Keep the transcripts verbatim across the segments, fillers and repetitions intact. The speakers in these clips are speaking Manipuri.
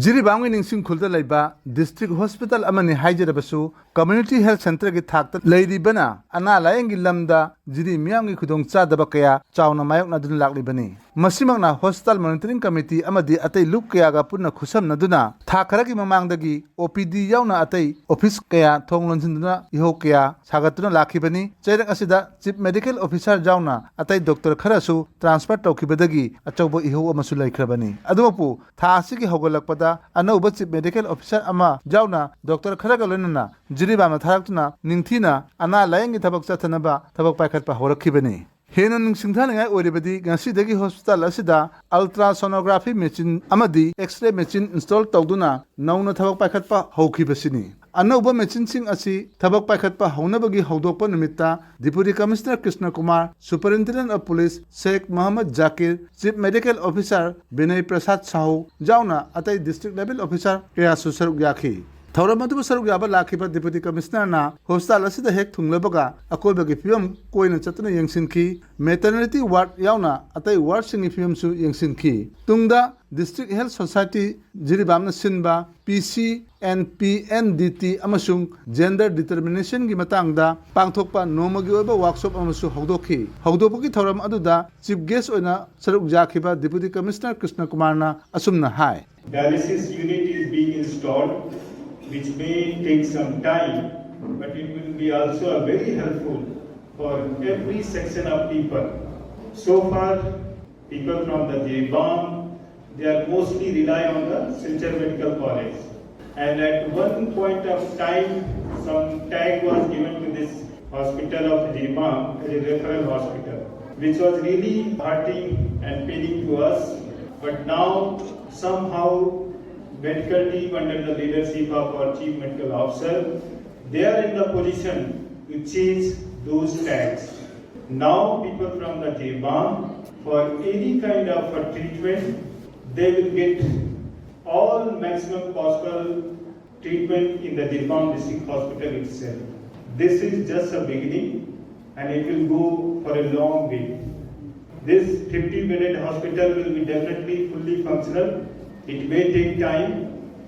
ꯖꯤꯔꯤꯕꯥꯝꯒꯤ ꯅꯤꯡꯁꯤꯡ ꯈꯨꯜꯗ ꯂꯩꯕ ꯗꯤꯁꯇ꯭ꯔꯤꯛ ꯍꯣꯁꯄꯤꯇꯥꯜ ꯑꯃꯅꯤ ꯍꯥꯏꯖꯔꯕꯁꯨ, ꯀꯝꯃ꯭ꯌꯨꯅꯤꯇꯤ ꯍꯦꯜꯊ ꯁꯦꯟꯇꯔꯒꯤ ꯊꯥꯛꯇ ꯂꯩꯔꯤꯕꯅ ꯑꯅꯥ ꯂꯥꯌꯦꯡꯒꯤ ꯂꯝꯗ ꯖꯤꯔꯤ ꯃꯤꯌꯥꯝꯒꯤ ꯈꯨꯗꯣꯡꯆꯥꯗꯕ ꯀꯌꯥ ꯆꯥꯎꯅ ꯃꯥꯌꯣꯛꯅꯗꯨꯅ ꯂꯥꯛꯂꯤꯕꯅꯤ꯫ ꯃꯁꯤꯃꯛꯅ ꯍꯣꯁꯄꯤꯇꯥꯜ ꯃꯣꯅꯤꯇꯔꯤꯡ ꯀꯃꯤꯇꯤ ꯑꯃꯗꯤ ꯑꯇꯩ ꯂꯨꯞ ꯀꯌꯥꯒ ꯄꯨꯟꯅ ꯈꯨꯠꯁꯝꯅꯗꯨꯅ ꯊꯥ ꯈꯔꯒꯤ ꯃꯃꯥꯡꯗꯒꯤ ꯑꯣ ꯄꯤ ꯗꯤ ꯌꯥꯎꯅ ꯑꯇꯩ ꯑꯣꯐꯤꯁ ꯀꯌꯥ ꯊꯣꯡ ꯂꯣꯟꯁꯤꯟꯗꯨꯅ ꯏꯍꯧ ꯀꯌꯥ ꯁꯥꯒꯠꯇꯨꯅ ꯂꯥꯛꯈꯤꯕꯅꯤ꯫ ꯆꯩꯔꯛ ꯑꯁꯤꯗ ꯆꯤꯐ ꯃꯦꯗꯤꯀꯦꯜ ꯑꯣꯐꯤꯁꯥꯔ ꯌꯥꯎꯅ ꯑꯇꯩ ꯗꯣꯛꯇꯔ ꯈꯔꯁꯨ ꯇ꯭ꯔꯥꯟꯁꯐꯔ ꯇꯧꯈꯤꯕꯗꯒꯤ ꯑꯆꯧꯕ ꯏꯍꯧ ꯑꯃꯁꯨ ꯂꯩꯈ꯭ꯔꯕꯅꯤ꯫ ꯑꯗꯨꯃꯛꯄꯨ, ꯊꯥ ꯑꯁꯤꯒꯤ ꯍꯧꯒꯠꯂꯛꯄꯗ ꯑꯅꯧꯕ ꯆꯤꯐ ꯃꯦꯗꯤꯀꯦꯜ ꯑꯣꯐꯤꯁꯥꯔ ꯑꯃ ꯌꯥꯎꯅ ꯗꯣꯛꯇꯔ ꯈꯔꯒ ꯂꯣꯏꯅꯅ ꯖꯤꯔꯤꯕꯥꯝꯗ ꯊꯥꯔꯛꯇꯨꯅ ꯅꯤꯡꯊꯤꯅ ꯑꯅꯥ ꯂꯥꯌꯦꯡꯒꯤ ꯊꯕꯛ ꯆꯠꯊꯅꯕ ꯊꯕꯛ ꯄꯥꯏꯈꯠꯄ ꯍꯧꯔꯛꯈꯤꯕꯅꯤ꯫ ꯍꯦꯟꯅ ꯅꯤꯡꯁꯤꯡꯊꯥꯅꯤꯡꯉꯥꯏ ꯑꯣꯏꯔꯤꯕꯗꯤ, ꯉꯁꯤꯗꯒꯤ ꯍꯣꯁꯄꯤꯇꯥꯜ ꯑꯁꯤꯗ ꯑꯜꯇ꯭ꯔꯥꯁꯣꯅꯣꯒ꯭ꯔꯥꯐꯤ ꯃꯦꯆꯤꯟ ꯑꯃꯗꯤ ꯑꯦꯛꯁ-ꯔꯦ ꯃꯦꯆꯤꯟ ꯏꯟꯁꯇꯣꯜ ꯇꯧꯗꯨꯅ ꯅꯧꯅ ꯊꯕꯛ ꯄꯥꯏꯈꯠꯄ ꯍꯧꯈꯤꯕꯁꯤꯅꯤ꯫ ꯑꯅꯧꯕ ꯃꯦꯆꯤꯟꯁꯤꯡ ꯑꯁꯤ ꯊꯕꯛ ꯄꯥꯏꯈꯠꯄ ꯍꯧꯅꯕꯒꯤ ꯍꯧꯗꯣꯛꯄ ꯅꯨꯃꯤꯠꯇ Deputy Commissioner Krishna Kumar, Superintendent of Police Sheikh Mohammad Zakir, Chief Medical Officer ꯕꯤꯅꯌ ꯄ꯭ꯔꯁꯥꯗ ꯁꯥꯍꯨ ꯌꯥꯎꯅ ꯑꯇꯩ ꯗꯤꯁꯇ꯭ꯔꯤꯛ ꯂꯦꯚꯦꯜ ꯑꯣꯐꯤꯁꯥꯔ ꯀꯌꯥꯁꯨ ꯁꯔꯨꯛ ꯌꯥꯈꯤ꯫ ꯊꯧꯔꯝ ꯑꯗꯨꯕꯨ ꯁꯔꯨꯛ ꯌꯥꯕ ꯂꯥꯛꯈꯤꯕ ꯗꯤꯄꯨꯇꯤ ꯀꯃꯤꯁꯅꯔꯅ ꯍꯣꯁꯄꯤꯇꯥꯜ ꯑꯁꯤꯗ ꯍꯦꯛ ꯊꯨꯡꯂꯕꯒ ꯑꯀꯣꯏꯕꯒꯤ ꯐꯤꯕꯝ ꯀꯣꯏꯅ ꯆꯠꯇꯨꯅ ꯌꯦꯡꯁꯤꯟꯈꯤ꯫ ꯃꯦꯇꯔꯅꯤꯇꯤ ꯋꯥꯔꯗ ꯌꯥꯎꯅ ꯑꯇꯩ ꯋꯥꯔꯗꯁꯤꯡꯒꯤ ꯐꯤꯕꯝꯁꯨ ꯌꯦꯡꯁꯤꯟꯈꯤ꯫ ꯇꯨꯡꯗ ꯗꯤꯁꯇ꯭ꯔꯤꯛ ꯍꯦꯜꯊ ꯁꯣꯁꯥꯏꯇꯤ ꯖꯤꯔꯤꯕꯥꯝꯅ ꯁꯤꯟꯕ P C N P N D T ꯑꯃꯁꯨꯡ ꯖꯦꯟꯗꯔ ꯗꯤꯇꯔꯃꯤꯅꯦꯁꯟꯒꯤ ꯃꯇꯥꯡꯗ ꯄꯥꯡꯊꯣꯛꯄ ꯅꯣꯡꯃꯒꯤ ꯑꯣꯏꯕ ꯋꯥꯔꯛꯁꯣꯞ ꯑꯃꯁꯨ ꯍꯧꯗꯣꯛꯈꯤ꯫ ꯍꯧꯗꯣꯛꯄꯒꯤ ꯊꯧꯔꯝ ꯑꯗꯨꯗ ꯆꯤꯐ ꯒꯦꯁ ꯑꯣꯏꯅ ꯁꯔꯨꯛ ꯌꯥꯈꯤꯕ ꯗꯤꯄꯨꯇꯤ ꯀꯃꯤꯁꯅꯔ ꯀ꯭ꯔꯤꯁꯅ ꯀꯨꯃꯥꯔꯅ ꯑꯁꯨꯝꯅ ꯍꯥꯏ꯫ Dialysis unit is being installed, which may take some time, but it will be also a very helpful for every section of people. So far, people from the Jiribam, they are mostly rely on the Silchar Medical College. And at one point of time, some tag was given to this hospital of Jiribam as a referral hospital, which was really hurting and paining to us. But now, somehow, medical team under the leadership of our Chief Medical Officer, they are in the position to change those tags. Now, people from the Jiribam, for any kind of a treatment, they will get all maximum possible treatment in the Jiribam District Hospital itself. This is just a beginning and it will go for a long way. This fifty bedded hospital will be definitely fully functional It may take time,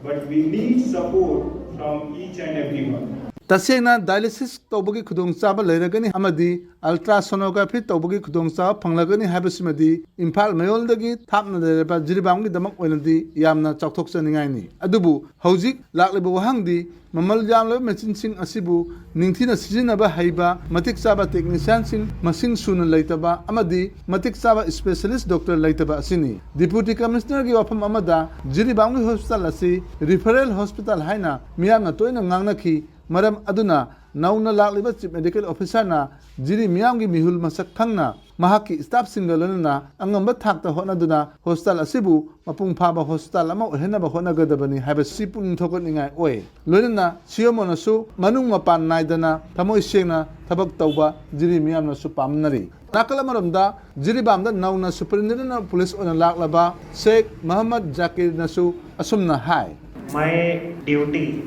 but we need support from each and everyone. ꯇꯁꯦꯡꯅ dialysis ꯇꯧꯕꯒꯤ ꯈꯨꯗꯣꯡꯆꯥꯕ ꯂꯩꯔꯒꯅꯤ ꯑꯃꯗꯤ ultrasonography ꯇꯧꯕꯒꯤ ꯈꯨꯗꯣꯡꯆꯥꯕ ꯐꯪꯂꯒꯅꯤ ꯍꯥꯏꯕꯁꯤꯃꯗꯤ ꯏꯝꯐꯥꯜ ꯃꯌꯣꯜꯗꯒꯤ ꯊꯥꯞꯅ ꯂꯩꯔꯕ ꯖꯤꯔꯤꯕꯥꯝꯒꯤꯗꯃꯛ ꯑꯣꯏꯅꯗꯤ ꯌꯥꯝꯅ ꯆꯥꯎꯊꯣꯛꯆꯅꯤꯡꯉꯥꯏꯅꯤ꯫ ꯑꯗꯨꯕꯨ ꯍꯧꯖꯤꯛ ꯂꯥꯛꯂꯤꯕ ꯋꯥꯍꯪꯗꯤ ꯃꯃꯜ ꯌꯥꯝꯂꯕ ꯃꯦꯆꯤꯟꯁꯤꯡ ꯑꯁꯤꯕꯨ ꯅꯤꯡꯊꯤꯅ ꯁꯤꯖꯤꯟꯅꯕ ꯍꯩꯕ ꯃꯇꯤꯛ ꯆꯥꯕ technicianꯁꯤꯡ ꯃꯁꯤꯡ ꯁꯨꯅ ꯂꯩꯇꯕ ꯑꯃꯗꯤ ꯃꯇꯤꯛ ꯆꯥꯕ specialist doctor ꯂꯩꯇꯕ ꯑꯁꯤꯅꯤ꯫ Deputy Commissionerꯒꯤ ꯋꯥꯐꯝ ꯑꯃꯗ ꯖꯤꯔꯤꯕꯥꯝꯒꯤ hospital ꯑꯁꯤ referral hospital ꯍꯥꯏꯅ ꯃꯤꯌꯥꯝꯅ ꯇꯣꯏꯅ ꯉꯥꯡꯅꯈꯤ꯫ ꯃꯔꯝ ꯑꯗꯨꯅ ꯅꯧꯅ ꯂꯥꯛꯂꯤꯕ Chief Medical Officerꯅ ꯖꯤꯔꯤ ꯃꯤꯌꯥꯝꯒꯤ ꯃꯤꯍꯨꯜ ꯃꯁꯛ ꯈꯪꯅ ꯃꯍꯥꯛꯀꯤ staffꯁꯤꯡꯒ ꯂꯣꯏꯅꯅ ꯑꯉꯝꯕ ꯊꯥꯛꯇ ꯍꯣꯠꯅꯗꯨꯅ hospital ꯑꯁꯤꯕꯨ ꯃꯄꯨꯡ ꯐꯥꯕ hospital ꯑꯃ ꯑꯣꯏꯍꯟꯅꯕ ꯍꯣꯠꯅꯒꯗꯕꯅꯤ ꯍꯥꯏꯕꯁꯤ ꯄꯨꯛꯅꯤꯡ ꯊꯧꯒꯠꯅꯤꯡꯉꯥꯏ ꯑꯣꯏ꯫ ꯂꯣꯏꯅꯅ CMOꯅꯁꯨ ꯃꯅꯨꯡ ꯃꯄꯥꯟ ꯅꯥꯏꯗꯅ ꯊꯃꯣꯏ ꯁꯦꯡꯅ ꯊꯕꯛ ꯇꯧꯕ ꯖꯤꯔꯤ ꯃꯤꯌꯥꯝꯅꯁꯨ ꯄꯥꯝꯅꯔꯤ꯫ ꯅꯥꯀꯜ ꯑꯃꯔꯣꯝꯗ ꯖꯤꯔꯤꯕꯥꯝꯗ ꯅꯧꯅ Superintendent of Police ꯑꯣꯏꯅ ꯂꯥꯛꯂꯕ ꯁꯦꯈ ꯃꯍꯃꯗ ꯖꯥꯀꯤꯔꯅꯁꯨ ꯑꯁꯨꯝꯅ ꯍꯥꯏ꯫ My duty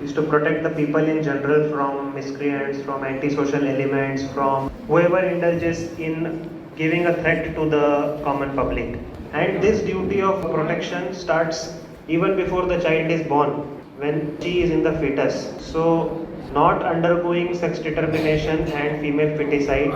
is to protect the people in general from miscreants, from antisocial elements, from whoever indulges in giving a threat to the common public. And this duty of protection starts even before the child is born, when she is in the fetus. So, not undergoing sex determination and female feticide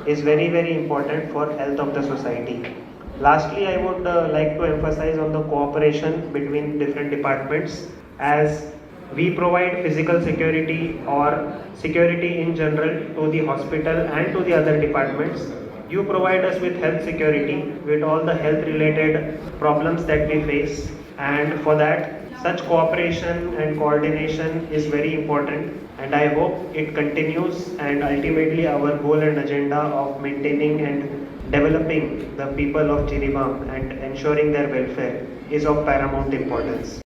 is very, very important for health of the society. Lastly, I would uh, like to emphasize on the cooperation between different departments, as we provide physical security or security in general to the hospital and to the other departments. You provide us with health security with all the health related problems that we face, and for that, such cooperation and coordination is very important, and I hope it continues, and ultimately our goal and agenda of maintaining and developing the people of Jiribam and ensuring their welfare is of paramount importance.